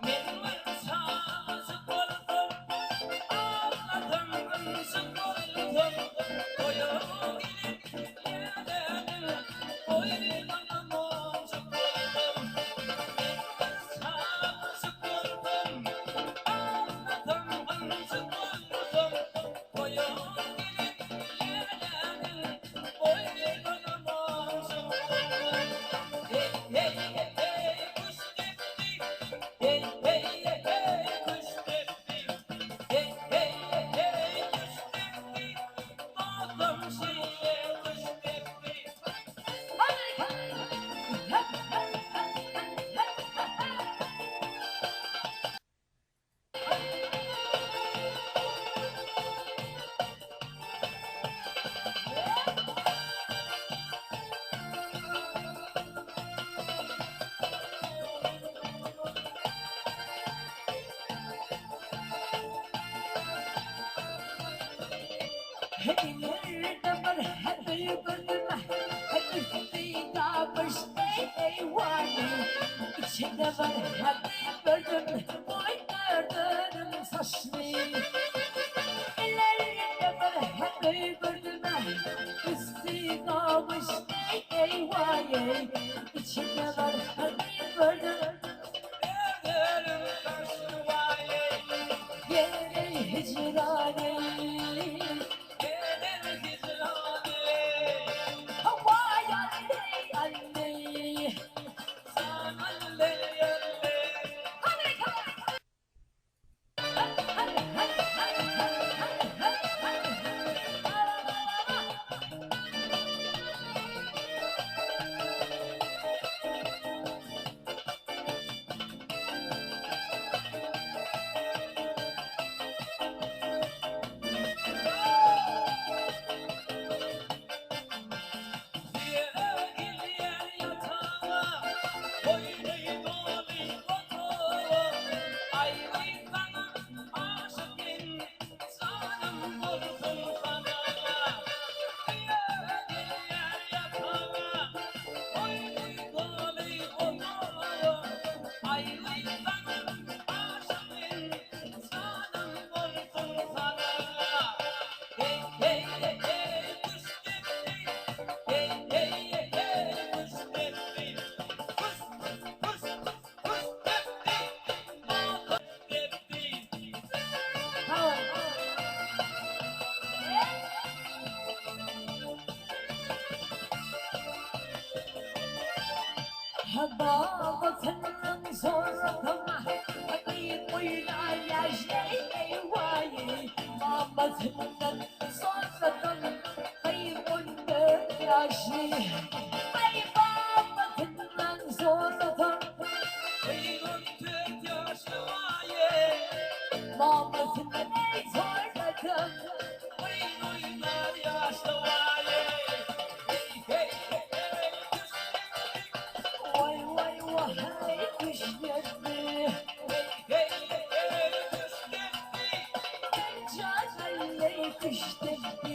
Men bir çagajyk bolsam, Aglasam, ynjyk bolsam, Toýa gelip ýedenim, Boýnuna monjuk bolsam. Men bir çagajyk bolsam, Aglasam, ynjyk bolsam, Toýa gelip ýedenim, Boýnuna monjuk bolsam. Hey, hey, hey, kuş depdi, Hey, hey, hey, kuş depdi, Hey, hey, hey, kuş depdi, Dostum şeýle kuş depdi. Gördüm taşlı vay, Gelir hicranı, Sana leyli. Diye gelýär ýataga, Oýnaý doly otaga. Aýry saňa aşyk men, Janym bolsun sadaga. Diýe gelýär ýataga, Oýnaý doly otaga. Aýry saňa aşyk men, Janym bolsun sadaga. Hey, hey, hey, kuş depdi, Hey, hey, hey, kuş depdi. Kuş, kuş, kuş depdi, Kuş depdi. Oýun tört ýaşly waýe, Oýun oýnar ýaşly waýe. Hey, hey, hey, kuş depdi. Hey, hey, hey, kuş depdi.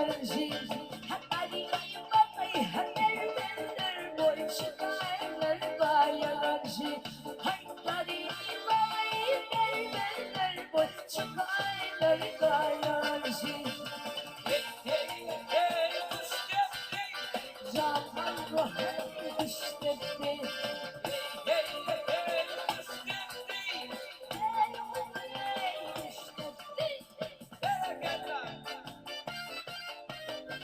berlişi.